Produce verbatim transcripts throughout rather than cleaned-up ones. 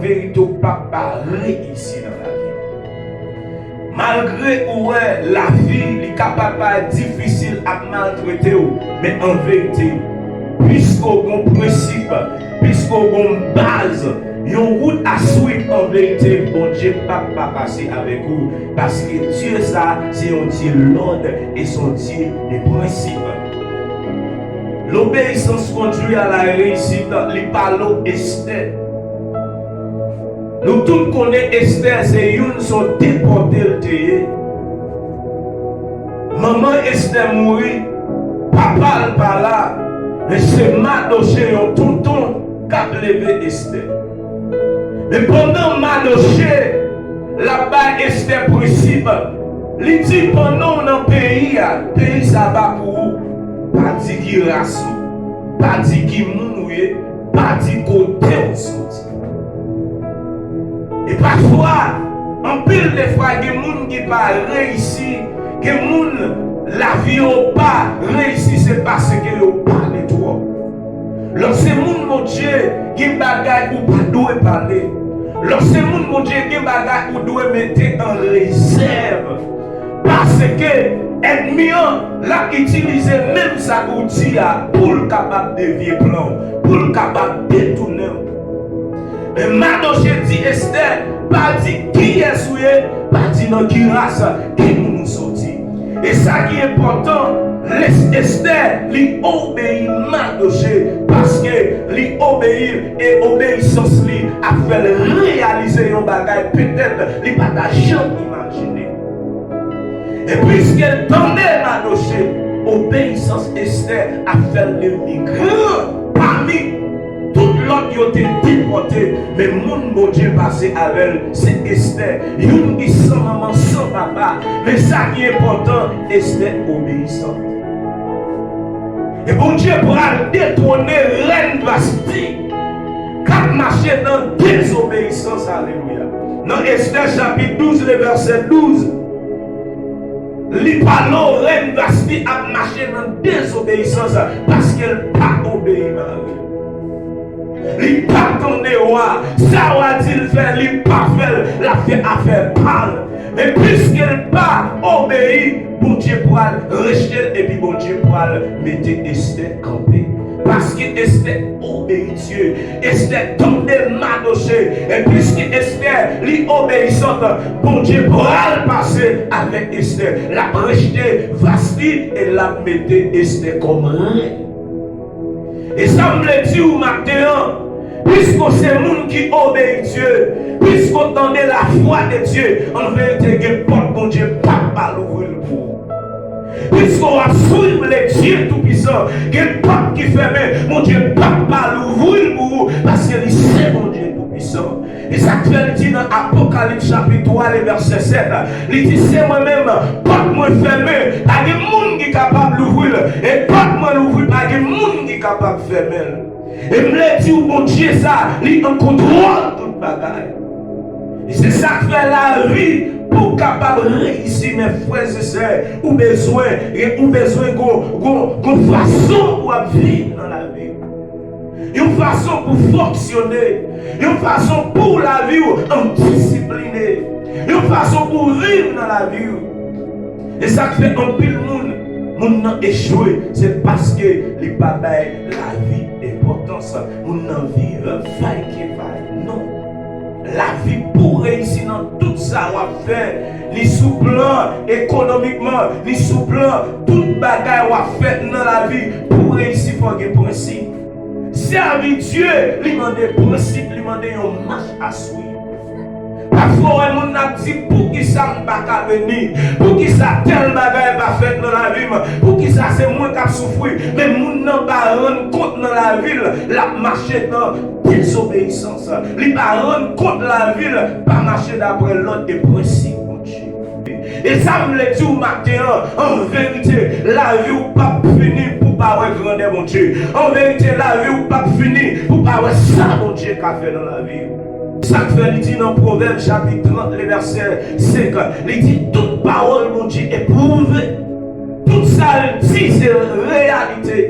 verite w p ap pa reyisi nan lavi. Malgre ou wè lavi li kapab parèt difisil, ap maltrete w, men an verite, piske w gon prensip, piske w gon baz, yon wout a swiv, an verite, Bondye p ap pa pase avèk ou, paske Dye sa a se yon Dye lòd e se yon Dye de prensip. Lobeyisans kondui a la reyisite, li pale w Estè. Nou tout konnen Estè se youn, se yon depòte l te ye. Manman Estè mouri, papa l pa la, men se Madoche, yon tonton, k ap leve Estè. Men pandan Madoche l ap bay Estè prensip, li di, pandan w nan peyi a, peyi sa a pa pou ou. Pa di ki ras ou, pa di ki moun ou ye, pa di kote w soti. E pafwa, anpil de fwa, gen moun ki pa reyisi, gen moun lavi yo pa reyisi, se paske yo pale twòp. Lè w se moun Bondye, gen bagay ou pa dwe pale. Lè w se moun Bondye, gen bagay ou dwe mete an rezèv. Paske ènmi an, l ap itilize menm sa k ou di a pou l kapab devye plan w, pou l kapab detounen w. Men Madoche di Estè, pa di kiyès ou ye, pa di nan ki ras, ki moun ou soti. E sa ki enpòtan, Estè, li obeyi Madoche, paske li obeyi l, e obeyisans li ap fè l reyalize yon bagay petèt li pa ta janm imajine. E piske l tande Madoche, obeyisans Estè ap fè l devni gran pami tout lòt yo te depòte, men moun Bondye pase avè l, se Estè, youn ki san manman, san papa. Men sa ki enpòtan, Estè obeyisan. E Bondye pral detwone rèn Vasti k ap mache nan dezobeyisans. Alelouya. Nan Estè chapit douz, le vèsè douz, li pale w rèn Vasti ap mache nan dezobeyisans paske l pa obeyi mari l. Li pa tande wa. Sa wa di l fè, li pa fè l. L ap fè afè pa l. Men piske l pa obeyi, Bondye pral rejte l epi Bondye pral mete Estè kanpe. Paske Estè obeyi Dye. Estè tande Madoche. E piske Estè, li obeyisant, Bondye pral pase avèk Estè. L ap rejte Vasti e l ap mete Estè kòm rèn. E sa m vle di w maten an, piske w se moun ki obeyi Dye, piske w tande lavwa de Dye, an verite, gen pòt Bondye p ap pa louvri l pou ou. Piske w ap swiv le Dye Toupisan, gen pòt ki fèmen, Bondye p ap pa louvri l pou ou, paske li se Bondye Toupisan. E sa k fè l di nan Apokalips chapit twa, le vèsè sèt, li di, se mwen menm, pòt mwen fèmen, pa gen moun ki kapab louvri l, e pòt mwen louvri, pa gen moun ki kapab fèmen l. E m vle di w, Bondye sa, li an kontwòl tout bagay. E se sa k fè lavi, pou w kapab reyisi, men frè e sè, ou bezwen, ou bezwen gon, gon, gon fason pou w ap viv nan lavi. Yon fason pou fonksyone, yon fason pou lavi w an disipline, yon fason pou viv nan lavi w. E sa k fè anpil moun, moun nan echwe, se paske li pa bay lavi enpòtans. Moun nan viv vay ke vay. Non. Lavi pou reyisi nan tout sa w ap fè, ni sou plan ekonomikman, ni sou plan tout bagay w ap fè nan lavi, pou reyisi fò gen prensip. Sèvi Dye, li mande prensip, li mande yon mach a swiv. Pafwa w wè moun ap di, poukisa m pa ka beni? Poukisa tèl bagay pa fèt nan lavi m? Poukisa se mwen k ap soufri? Men moun nan pa rann kont nan lavi l, l ap mache nan dezobeyisans. Li pa rann kont lavi l pa mache daprè lòd e prensip Bondye. E sa m vle di w maten an, an verite, lavi w p ap fini pou w pa wè grandè Bondye. An verite, lavi w p ap fini pou w pa wè sa Bondye ka fè nan lavi w. Sa k fè li di nan Pwovèb chapit trant, le vèsè senk, li di, tout pawòl Bondye epwouve. Tout sa l di se reyalite.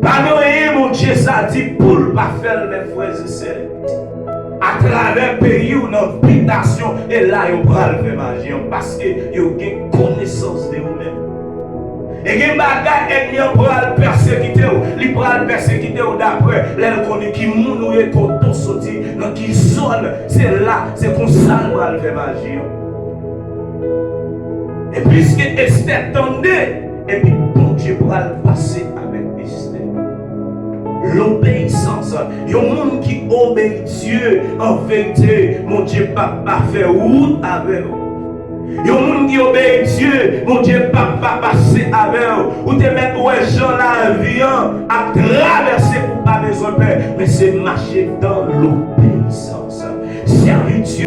Pa gen anyen Bondye sa di pou l pa fè l, men frè e sè. atravè peyi w nan bitasyon, e la yo pral fè maji an, paske yo gen konesans de ou menm. E gen bagay ènmi an pral pèsekite w, li pral pèsekite w daprè lè l konnen ki moun ou ye, kote w soti, nan ki zòn, se la, se konsa l pral fè maji an. E piske Estè tande, epi Bondye pral pase avèk Estè. Lobeyisans. Yon moun ki obeyi Dye, an verite, Bondye p ap pa fè wout avè w. Yon moun ki obeyi Dye, Bondye p ap pa pase avè w. Ou te mèt wè jan lavi an ap travèse pou pa bezwen pè, men se mache dan lobeyisans. Sèvi Dye.